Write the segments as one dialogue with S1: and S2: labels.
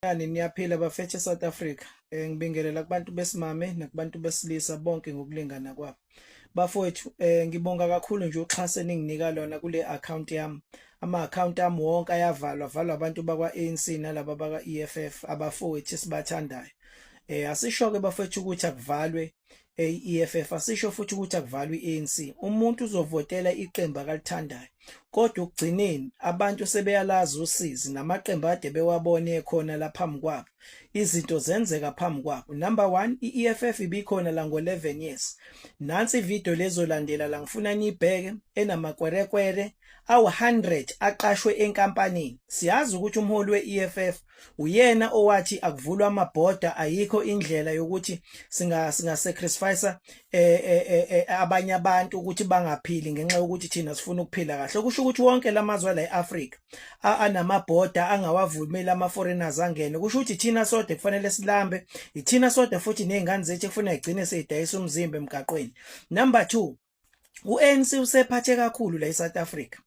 S1: Yani niyaphila bafethu eSouth Africa. Ngibingelela kubantu besimame nakubantu besilisa bonke ngokulingana kwabo. Bafowethu, ngibonga kakhulu nje uxhaso eninginika lona kule account yami. Ama account ami wonke ayavalwa, valwa abantu bakwa ANC nalaba baka EFF, abafowethu esibathandayo. Asisho ke bafowethu ukuthi akuvalwe i-EFF, asisho futhi ukuthi akuvalwe i-ANC. Umuntu uzovotela iqembu akalithandayo, kodwa ukugcineni abantu sebeyalazi usizi namaqembu ade bewabone khona la phambi kwabo, izinto zenzeka phambi kwabo. Number 1, i-EFF ibikhona la ngo-11 years. Nansi ivideo lezolandela la, ngifuna niyibheke, enamakwerekwere awu-100 aqashwe enkampanini. Siyazi ukuthi umholi we-EFF uyena owathi akuvulwa amabhoda, ayikho indlela yokuthi singa sacrifice abanye abantu ukuthi bangaphili ngenxa yokuthi thina sifuna ukuphila kahle. Okusho ukuthi wonke lamazwe la eAfrica anamabhoda angawavumeli ama foreigners angene, kusho ukuthi thina sodwa kufanele silambe, ithina sodwa futhi nezingane zethu kufanele igcine seyidayisa umzimba emgaqweni. Number 2, uANC usephathe kakhulu la eSouth Africa.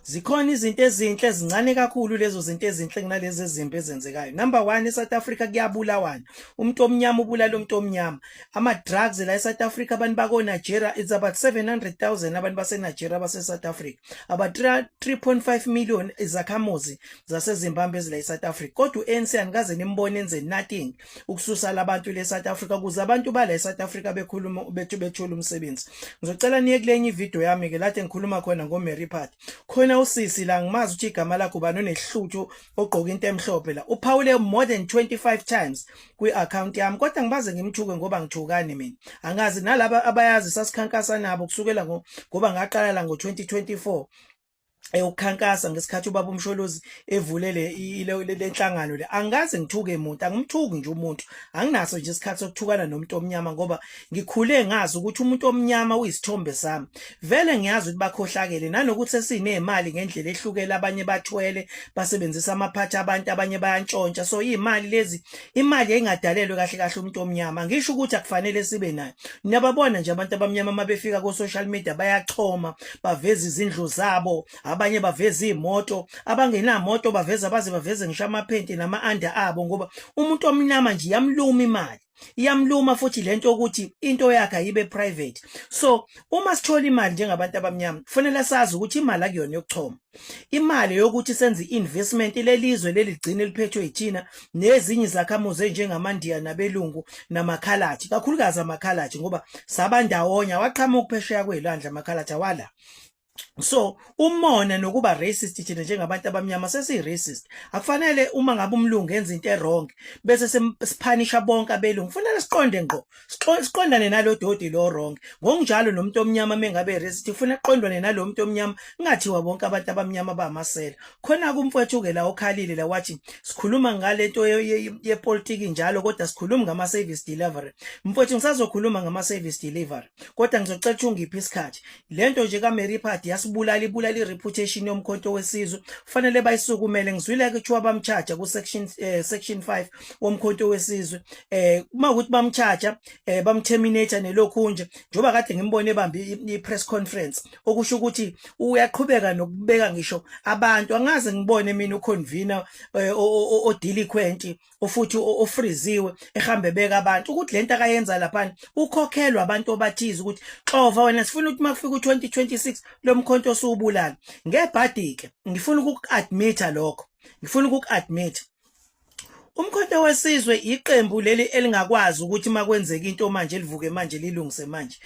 S1: Zikhona izinto ezinhle, ezincane kakhulu lezo zinto ezinhle kunalezi ezimbi ezenzekayo. Number 1, eSouth Africa kuyabulawana, umuntu omnyama ubulala umuntu omnyama. Ama drugs la eSouth Africa, abantu bako Nigeria, it's about 700,000 abantu base Nigeria base South Africa, about 3.5 million izakhamuzi zaseZimbabwe ezila eSouth Africa. Kodwa uANC anikaze nimbone enze nothing ukususa labantu le South Africa ukuze abantu bala eSouth Africa bekhuluma bethu bethola umsebenzi. Ngizocela niye kulenye ivideo yami ke lapho ngikhuluma khona ngoMary Part. Khona usisi la, ngimazi ukuthi igama lakhe ubani, onehluthu, ogqoka into emhlophe la, uphawule more than 25 times kwi-account yami, kodwa ngibaze ngimthuke ngoba ngithukani mina? Angazi nalaba abayazi sasikhankasa nabo kusukela ngoba ngaqala la ngo-2024 eyokukhankasa ngesikhathi ubaba uMsholozi evule le nhlangano le. Angikaze ngithuke umuntu, angimthuki nje umuntu, anginaso nje isikhathi sokuthukana nomuntu omnyama ngoba ngikhule ngazi ukuthi umuntu omnyama uyisithombe sami. Vele ngiyazi ukuthi bakhohlakele nanokuthi sesinezimali ngendlela ehlukele, abanye bathwele, basebenzisa amaphathi abantu, abanye bayantshontsha. So imali lezi, imali engadalelwe kahle kahle umuntu omnyama, ngisho ukuthi akufanele sibe nayo. Niyababona nje abantu abamnyama uma befika ku social media bayachoma, baveza izindlu zabo, abanye baveza imoto, abangenamoto baveza, baze baveze ngisho amaphenti nama-under abo, ngoba umuntu omnyama nje iyamluma imali, iyamluma futhi lento ukuthi into yakhe ayibe private. So uma sithola imali njengabantu abamnyama, kufanele sazi ukuthi imali akuyona yokuchoma, imali yokuthi senze i-investment lelizwe leligcine liphethwe yithina nezinye izakhamuzi enjengamaNdiya nabelungu namakhalathi, kakhulukazi amakhalathi, ngoba sabandawonye, awaqhamuka phesheya kwelwandle amakhalathi, awala. So umona nokuba racist, thina njengabantu abamnyama sesiyi-racist. Akufanele uma ngabe umlungu enza into e-wrong bese siphanisha bonke abelungu. Kufanele siqonde ngqo, siqondane nalo dodi lo wrong. Ngokunjalo nomuntu omnyama mengabe racist, ufuna aqondwane nalo muntu omnyama, kungathiwa bonke abantu abamnyama bamasela. Khona kumfowethu ke la okhalile la wathi sikhuluma ngalento yepolitiki njalo kodwa sikhuluma ngama service delivery. Mfowethu, ngisazokhuluma ngama service delivery, kodwa ngizocela ukuthi ungiphe isikhathi. Lento nje kaMary Phadi yasibulala, ibulala ireputation yoMkhonto weSizwe, kufanele bayisukumele. Ngizwile kuthiwa bamcharge ku section 5 woMkhonto weSizwe. Uma ukuthi bamcharge, bamterminate nelokhu nje, njengoba kade ngimbone ebambe i-press conference, okusho ukuthi uyaqhubeka nokubeka ngisho abantu. Angaze ngibone mina uconvener o-delinquent ofuthi ofriziwe ehambe beka abantu ukuthi lento akayenza lapha ukhokhelwa abantu obathize ukuthi xova wena, sifuna ukuthi makufika u2026 lo mkhonto osuwubulala ngebhadi. Ke ngifuna ukuku-admit lokho, ngifuna ukuku-admit, uMkhonto weSizwe iqembu leli elingakwazi ukuthi makwenzeka into manje livuke manje lilungise manje.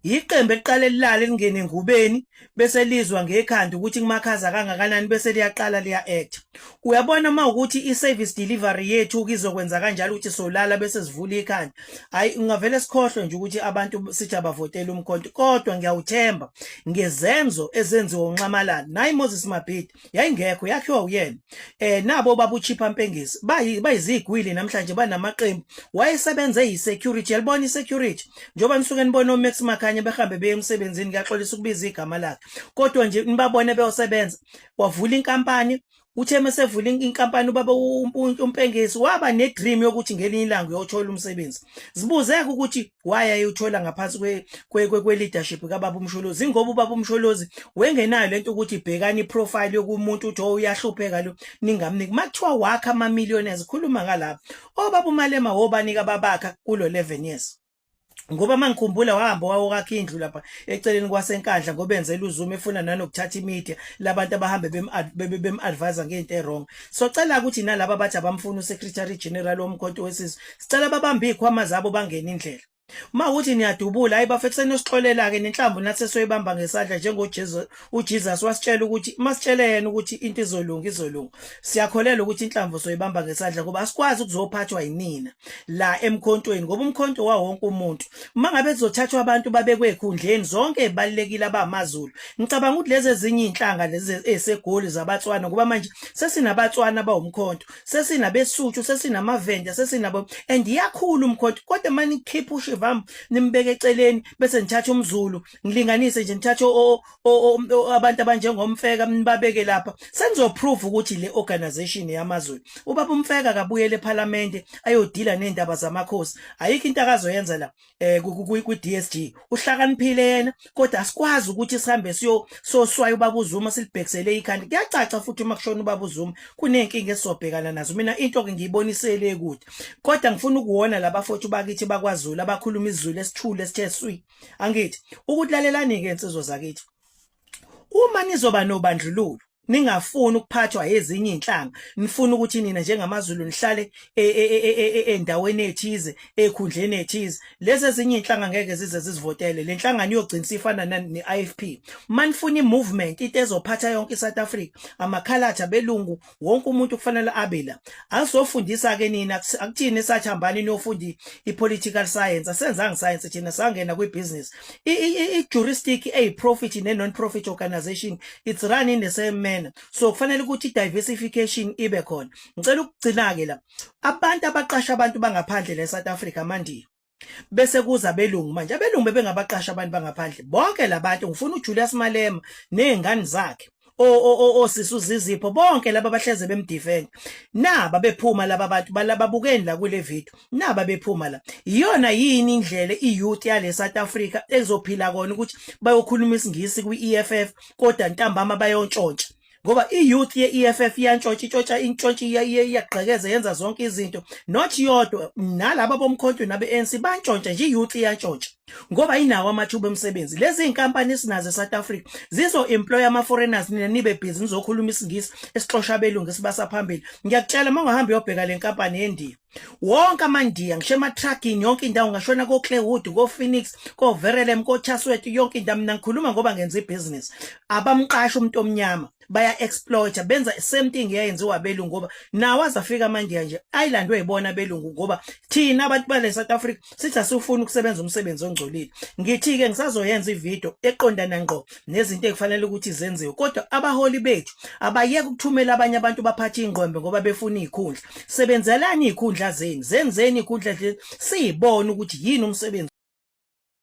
S1: Iqembu eliqale lilale, lingene engubeni, bese lizwa ngekhanda ukuthi kumakhaza kangakanani, bese liyaqala liya-act. Uyabona uma ukuthi i-service delivery yethu kizokwenza kanjalo ukuthi solala bese sivula ikhanda, hayi, ungavele sikhohlwe nje ukuthi abantu sithi abavotela umkhonto. Kodwa ngiyawuthemba ngezenzo ezenziwa uNxamalala. Nayi Moses Mabhida yayingekho, yakhiwa uyena. Nabo babuchipha mpengesi bayizigwili namhlanje banamaqembu, wayesebenze yi-security, yalibona i-security njengoba nisuke nibona oMax Makhanya behambe beye emsebenzini. Ngiyaxolisa ukubiza igama lakhe, kodwa nje nibabone beyosebenza, wavula inkampani. Uthe mesevula inkampani ubaba uMpengesi waba ne-dream yokuthi ngelinye ilanga uyothola umsebenzi. Zibuzeke ukuthi why ayewuthola ngaphansi kwe-leadership kababa uMsholozi, ingoba ubaba uMsholozi wengenayo lento ukuthi bhekani i-profile yokumuntu uthi oh uyahlupheka lo ningamniki. Makuthiwa wakha ama-millionaires khuluma ngalapho. Obaba uMalema wobanika babakha kulo 11 years. Ngoba mangikhumbula wahamba wawokakha indlu lapha eceleni kwaseNkandla ngoba enzela uZuma efuna nanokuthatha imedia labantu abahambe bem-advise ngento e-wrong. So cela ukuthi nalaba abathi abamfuna uSecretary General woMkhonto weSizwe, sicela babambe izikhwama zabo bangene indlela. Uma ukuthi niyadubula hayi bafethu senosixolela ke nenhlamvu nathi sesoyibamba ngesandla njengoJesu. UJesus wasitshela ukuthi masitshele yena ukuthi into izolunga izolunga. Siyakholelwa ukuthi inhlamvu soyibamba ngesandla ngoba asikwazi ukuzophathwa yinina la emkhontweni ngoba umkhonto wawonke umuntu. Uma ngabe kuzothathwa abantu babekwe ekhundleni zonke ezibalulekile abamaZulu. Ngicabanga ukuthi lezi ezinye izinhlanga lezi eziseGoli zabaTswana ngoba manje sesinabaTswana abawumkhonto, sesinabeSuthu, sesinamaVenda, sesinabo and iyakhula umkhonto kodwa manje nikhipha uShivambu nimbeke eceleni bese nithatha umZulu ngilinganise nje nithathe abantu abanjengomfeka nibabeke lapha senizoprove ukuthi le organization yamaZulu. Ubaba uMfeka akabuyele ePhalamende ayodila nezindaba zamakhosi, ayikho into akazoyenza la ku DSG. Uhlakaniphile yena kodwa asikwazi ukuthi sihambe siyo soswaya ubaba uZuma silibhekisele ikhanda. Kuyacaca futhi uma kushona ubaba uZuma kunenkinga esizobhekana nazo. Mina into ke ngiyibonisele kude kodwa ngifuna ukuwona labafowethu bakithi bakwaZulu abakhuluma isiZulu esithule esithe swi. Angithi ukuthi lalelani ke insizwa zakithi, uma nizoba nobandlululo ningafuni ukuphathwa ezinye inhlanga, nifuna ukuthi nina njengamaZulu nihlale endaweni ethize ekhundleni ethize, lezi ezinye inhlanga ngeke zize zizivotele. Le nhlangano iyogcina isifana ne-IFP. Manifuna i-movement into ezophatha yonke iSouth Africa, amakhalatha belungu wonke umuntu kufanele abe la. Asizofundisa ke nina, akuthini esathi hambani niyofunda i-political science, asenzanga science thina, sangena kwi-business. I-juristic eyi-profit ne-non-profit organization, it's run in the same manner, so kufanele ukuthi i-diversification ibe khona. Ngicela ukugcina-ke la, abantu abaqasha abantu bangaphandle la e-South Africa amandiya bese kuza abelungu. Manje abelungu bebengabaqasha abantu bangaphandle bonke labantu. Ngifuna uJulius Malema nezingane zakhe, osisi uZizipho, bonke laba bahleze bemdefend, naba bephuma laba bantu balababukeni la kule video, naba bephuma la. Iyona yini indlela iyouth yale South Africa ezophila kona ukuthi bayokhuluma isingisi kwi-EFF kodwa ntambama bayontshontsha? Ngoba i-youth ye-EFF iyantshontsha, intshontsha intshontsha, iyagqekeza, yenza zonke izinto, not yodwa nalaba bomkhonto nabe-ANC bantshontsha nje. I-youth iyantshontsha ngoba inawo amathuba emisebenzi. Lezi iy'nkampani esinazo e-South Africa zizo-employ ama-foreigners, nina nibe busy nizokhuluma isingisi esixosha abelungu esibasa phambili. Ngiyakutshela, uma ungahamba uyobheka le nkampani yendiya, wonke amandiya ngisho ema-truckini yonke indawo, ngashona ko-Clairwood, ko-Phoenix, ko-Verulam, ko-Chatsworth, yonke indawo. Mina ngikhuluma ngoba ngenza ibhizinisi. Abamqashi umuntu omnyama, baya-exploita, benza same thing eyayenziwa abelungu ngoba nawo azafika amandiya nje ayilandwe yibona abelungu ngoba thina abantu bale South Africa sithi asifuni ukusebenza umsebenzi ongcolile. Ngithi-ke ngisazoyenza ividiyo eqondana ngqo nezinto ekufanele ukuthi zenziwe, kodwa abaholi bethu abayeke ukuthumela abanye abantu baphathe ingqwembe ngoba befuna iy'khundla. Sebenzelani iy'khundla zenu, zenzeni iy'khundla zenu, siyibone ukuthi yini umsebenzi.